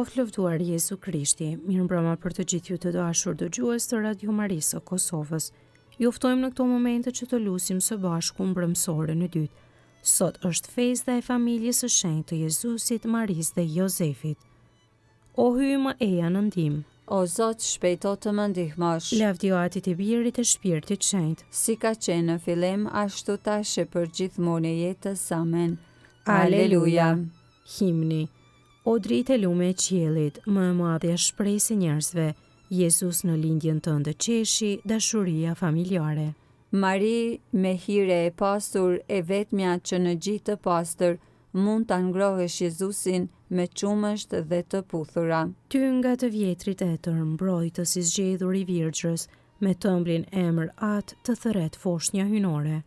Qoftë lëvduar Jezu Krishti, mirëmbrëma për të gjithë ju të dashur dëgjues të Radio Marisë së Kosovës. Ju ftojmë në këto momente që të lusim së bashku mbrëmësoren e dytë. Sot është festa e familjes së shenjtë të Jezusit, Marisë dhe Jozefit. O Hyj më eja në ndihmë. O Zot, shpejto të më ndihmosh. Lavdi Atit e Birit e Shpirtit Shenjt. Si ka qenë në fillim, ashtu tash e përgjithmonë e jetës. Amen. Aleluja. Himni. O dritë e lume e qiellit, më e madhja shpresë e njerëzve, Jezus në lindjen tënde qeshi dashuria familjare. Mari, me hire e pasur, e vetmja që në gji të pastër, Mund ta ngrohësh Jezusin me qumësht dhe të puthura. Ty nga të vjetrit etër, mbrojtës i zgjedhur i Virgjërës, me të ëmblin emër Atë të thërret foshnja hyjnore.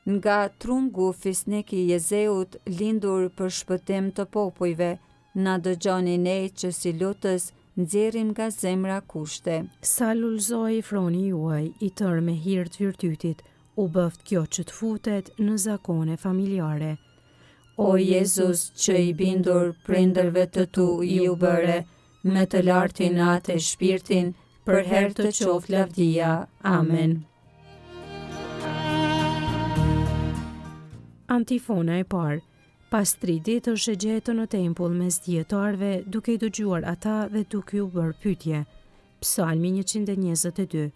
Nga trungu fisnik i Jezeut, lindur për shpëtim të popujve, na dëgjoni ne që si lutës nxjerrim nga zemra kushte. Sa lulëzoi froni juaj, i tërë me hir të virtytit, U bëftë kjo që të futet në zakone familjare. O Jezus, që i bindur prindërve të tu iu bëre, me të Lartin Atë e Shpirtin, përherë të qoftë lavdia. Amen. Antifona e parë. Pas tri ditësh e gjetën në tempull mes dijetarëve, duke i dëgjuar ata dhe duke u bërë pyetje. Psalmi 122.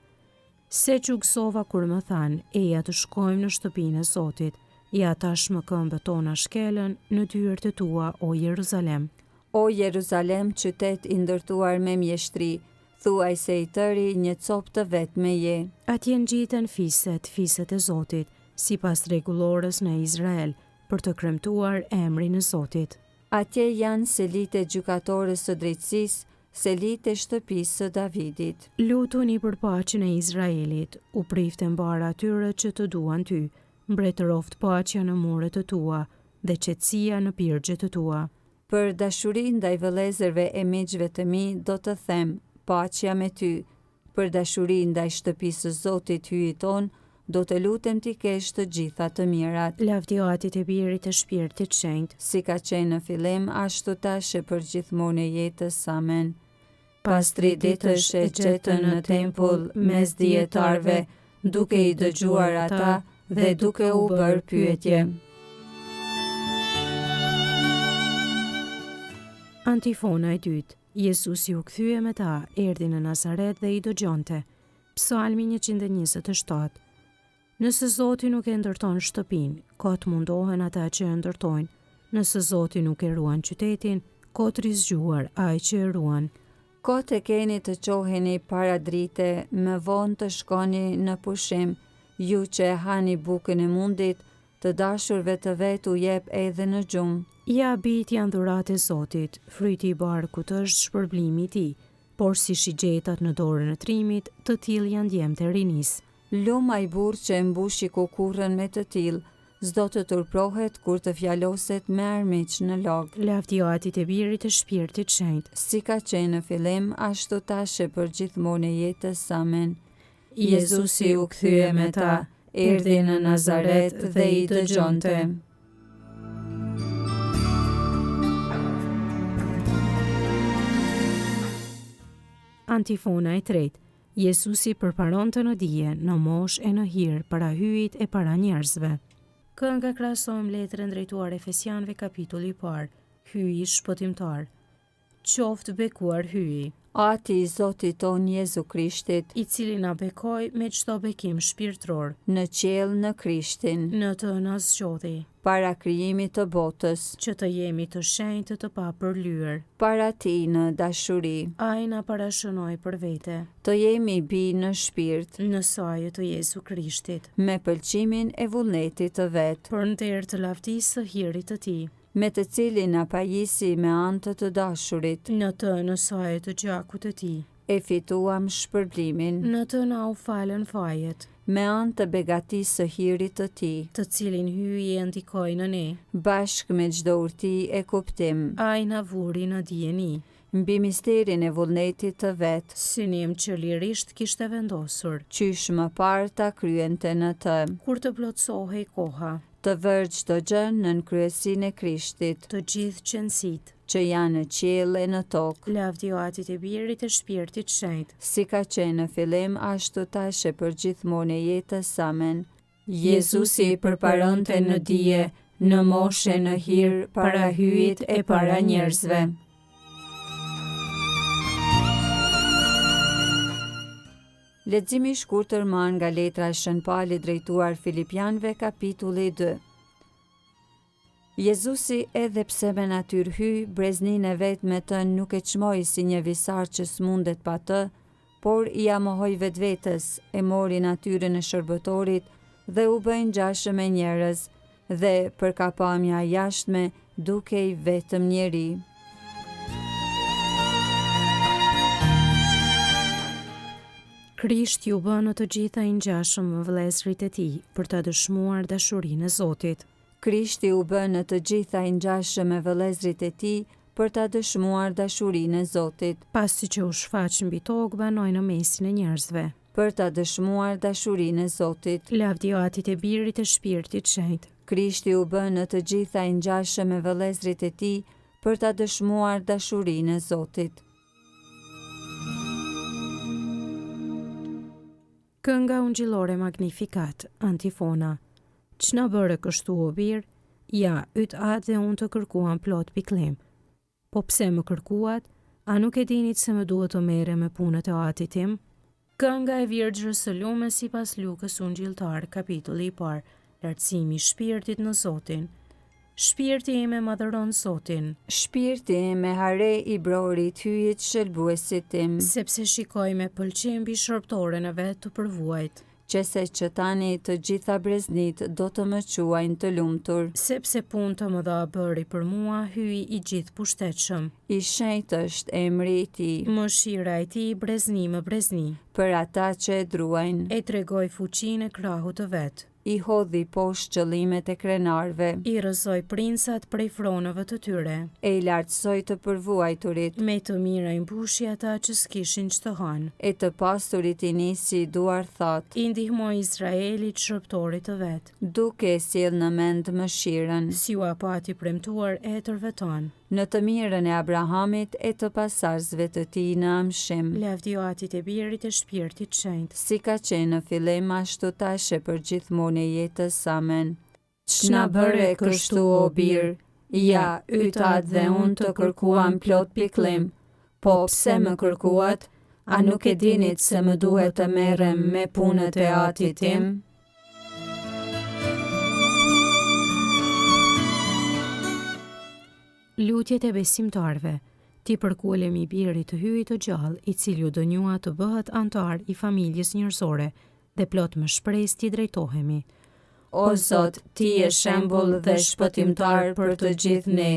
Seç u gëzova kur më thanë, Eja të shkojmë në shtëpinë e Zotit. Ja tashmë këmbët tona shkelën në dyert e tua, o Jeruzalem. O Jeruzalem, qytet i ndërtuar me mjeshtri, thuajse i tëri një copë të vetme je. Atje ngjiten fiset, fiset e Zotit, sipas rregullores në Izrael, për të kremtuar emrin e Zotit. Atje janë selitë e gjykatores së drejtësisë, Selitë e shtëpisë së Davidit. Lutuni për paqen e Izraelit, u priftë e mbara atyre që të duan ty, mbretëroftë paqja në muret e tua dhe qetësia në pirgjet e tua. Për dashuri ndaj vëllezërve e miqve të mi do të them, Paqja me ty. Për dashuri ndaj shtëpisë së Zotit Hyjit tonë, do të lutem t'i kesh të gjitha të mirat. Lavdi Atit e Birit e Shpirtit Shenjt. Si ka qenë në fillim, ashtu tash e përgjithmonë e jetës. Amen. Pas tri ditësh e gjetën në tempull mes dijetarëve, duke i dëgjuar ata dhe duke u bërë pyetje. Antifona e dytë. Jezusi u kthye me ta, erdhi në Nazaret dhe i dëgjonte. Psalmi 127. Nëse Zoti nuk e ndërton shtëpinë, kot mundohen ata që e ndërtojnë. Nëse Zoti nuk e ruan qytetin, kot rri zgjuar ai që e ruan. Kot e keni të çoheni para drite, më vonë të shkoni në pushim, ju që e hani bukën e mundit, Të dashurve të vet u jep edhe në gjumë. Ja, bijtë janë dhuratë e Zotit, fryti i barkut është shpërblimi i tij, por si shigjetat në dorën e trimit, të tillë janë djemtë e rinisë. Lum ai burrë që e mbushi kukurrën me të tillë, s'do të turprohet kur të fjaloset me armiq në log. Lavdi Atit e Birit e Shpirtit Shenjt. Si ka qenë në fillim, ashtu tash e përgjithmonë e jetës. Amen. Jezusi u kthye me ta, erdhi në Nazaret dhe i dëgjonte. Antifona e tretë. Jezusi përparonte në dije, në moshë e në hir, para Hyjit e para njerëzve. Kënga krahasojmë letrën drejtuar Efesianëve kapitulli i parë, Hyji shpëtimtar. Qoftë bekuar Hyji. Ati i Zotit tonë Jezu Krishtit. I cili na bekoi me çdo bekim shpirtëror. Në qiell në Krishtin. Në të na zgjodhi. Para krijimit të botës. Që të jemi të shenjtë e të papërlyer. Para Tij në dashuri. Ai na parashënoi për vete. Të jemi bij në shpirt. Në saje të Jezu Krishtit. Me pëlqimin e vullnetit të vet. Për nder të lavdisë së hirit të Tij. Me të cilin na pajisi me anë të të dashurit. Në të, në saje të gjakut të tij. E fituam shpërblimin. Në të na u falën fajet. Me anë të begatisë së hirit të tij. Të cilin Hyji e ndikoi në ne. Bashkë me çdo urti e kuptim. Ai na vuri në dijeni. Mbi misterin e vullnetit të vet. Synim që lirisht kishte vendosur. Qysh më parë ta kryente në të. Kur të plotësohej koha. Të vërë çdo gjë nën kryesinë e Krishtit. Të gjithë qenësitë. Që janë në qiell e në tokë. Lavdi Atit e Birit e Shpirtit Shenjt. Si ka qenë në fillim, ashtu tash e përgjithmonë e jetës. Amen. Jezusi përparonte në dije, në moshë e në hir para Hyjit e para njerëzve. Lexim i shkurtër marrë nga letra e Shën Palit drejtuar Filipianëve kapitulli 2. Jezusi edhe pse me natyrë Hyj, brezninë e vet me të nuk e çmoi si një visar që s'mundet pa të, por ia mohoi vetvetes, e mori natyrën e shërbëtorit dhe u bë i ngjashëm me njerëz, dhe për ka pamja e jashtme dukej vetëm njeri. Krishti u bë në të gjitha i ngjashëm me vëllezërit e tij, për ta dëshmuar dashurinë e Zotit. Krishti u bë në të gjitha i ngjashëm me vëllezërit e tij për ta dëshmuar dashurinë e Zotit. Pasi që u shfaq mbi tokë, banoi në mesin e njerëzve. Për ta dëshmuar dashurinë e Zotit. Lavdi Atit e Birit e Shpirtit Shenjt. Krishti u bë në të gjitha i ngjashëm me vëllezërit e tij për ta dëshmuar dashurinë e Zotit. Kënga ungjillore Magnificat, Antifona. Ç'na bëre kështu o bir? Ja, yt atë dhe unë të kërkuam plot pikëllim. Po pse më kërkuat? A nuk e dinit se më duhet të merrem me punët e atit tim? Kënga e Virgjërës së Lume sipas Lukës Ungjilltar, kapitulli i parë, Lartësimi i shpirtit në Zotin. Shpirti im e madhëron Zotin. Shpirti im e hare i brorit Hyjit shëlbuesit tim. Sepse shikoi me pëlqim mbi shërbëtoren e vet të përvuajt. Qe se që tani të gjitha breznitë do të më quajnë të lumtur. Sepse punë të mëdha bëri për mua Hyji i gjithëpushtetshëm. I shenjtë është emri i tij. Mëshira e tij brezni më brezni. Për ata që e druajnë. E tregoi fuqinë e krahut të vet. I hodhi poshtë qëllimet e krenarëve. I rrëzoi princat prej fronëve të tyre. E i lartësoi të përvuajturit. Me të mira i mbushi ata që s'kishin ç'të hanë. E të pasurit i nisi duarthatë. I ndihmoi Izraelit, shërbëtorit të vet. Duke e sjellë në mend mëshirën. Si ua pati premtuar etërve tanë. Në të mirën e Abrahamit e të pasardhësve të tij në amshim. Lavdi Atit e Birit e Shpirtit Shenjt. Si ka qenë në fillim ashtu tash e përgjithmonë e jetës amen. Ç'na bëre kështu o bir, ja, yt atë dhe unë të kërkuam plot pikëllim. Po pse më kërkuat, a nuk e dinit se më duhet të merrem me punët e atit tim? Lutjet e besimtarëve, T'i përkulemi Birit të Hyjit të gjallë, i cili u denjua të bëhet anëtar i familjes njerëzore dhe plot me shpresë t'i drejtohemi. O Zot, ti je shembull dhe shpëtimtar për të gjithë ne.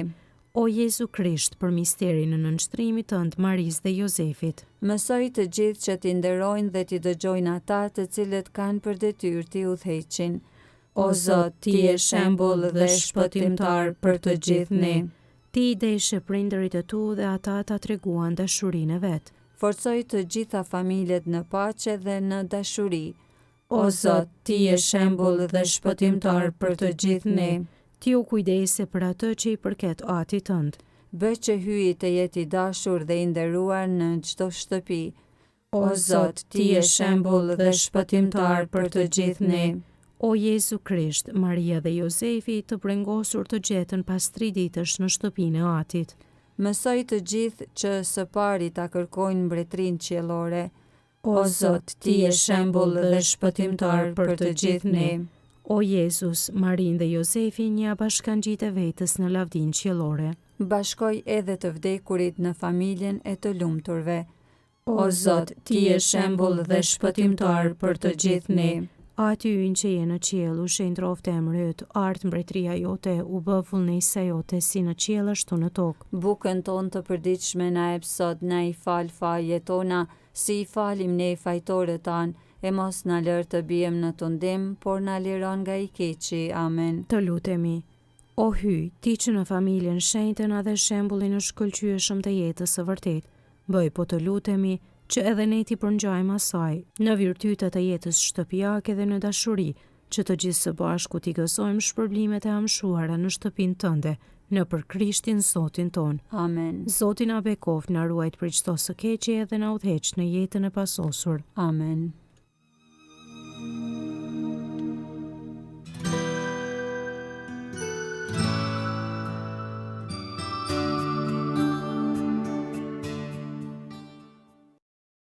O Jezu Krisht, për misterin e nënshtrimit tënd Marisë dhe Jozefit. Mësoji të gjithë që t'i nderojnë dhe t'i dëgjojnë ata të cilët kanë për detyrë t'i udhëheqin. O Zot, ti je shembull dhe shpëtimtar për të gjithë ne. Ti i deshe prindërit e tu dhe ata ta treguan dashurinë e vet. Forcoji të gjitha familjet në paqe dhe në dashuri. O Zot, ti je shembull dhe shpëtimtar për të gjithë ne. Ti u kujdese për atë që i përket Atit tënd. Bëj që Hyji të jetë i dashur dhe i nderuar në çdo shtëpi. O Zot, ti je shembull dhe shpëtimtar për të gjithë ne. O Jezu Krisht, Maria dhe Jozefi të brengosur të gjetën pas tri ditësh në shtëpinë e Atit. Mësoji të gjithë që së pari ta kërkojnë mbretërinë qiellore. O Zot, ti je shembull dhe shpëtimtar për të gjithë ne. O Jezus, Marinë dhe Jozefin ia bashkangjite vetes në lavdinë qiellore. Bashkoji edhe të vdekurit në familjen e të lumturve. O Zot, ti je shembull dhe shpëtimtar për të gjithë ne. Ati ynë që je në qiell, u shenjtëroftë emri yt, ardhtë mbretëria jote, u bëftë vullnesa jote si në qiell ashtu në tokë. Bukën tonë të përditshme na jep sot, na i fal fajet tona, si i falim ne fajtorët tanë, e mos na lër të biem në tundim, por na liro nga i keqi. Amen. Të lutemi. O Hyj, Ti që në familjen shenjte na dhe shembullin e shkëlqyeshëm të jetës së vërtetë, bëj po të lutemi, që edhe ne t'i përngjajmë asaj, në virtytet e jetës shtëpiake dhe në dashuri, që të gjithë së bashku t'i gëzojmë shpërblimet e amshuara në shtëpinë tënde. Nëpër Krishtin Zotin tonë. Amen. Zoti na bekoftë, na ruajtë prej çdo së keqeje dhe na udhëheqtë në jetën e pasosur. Amen.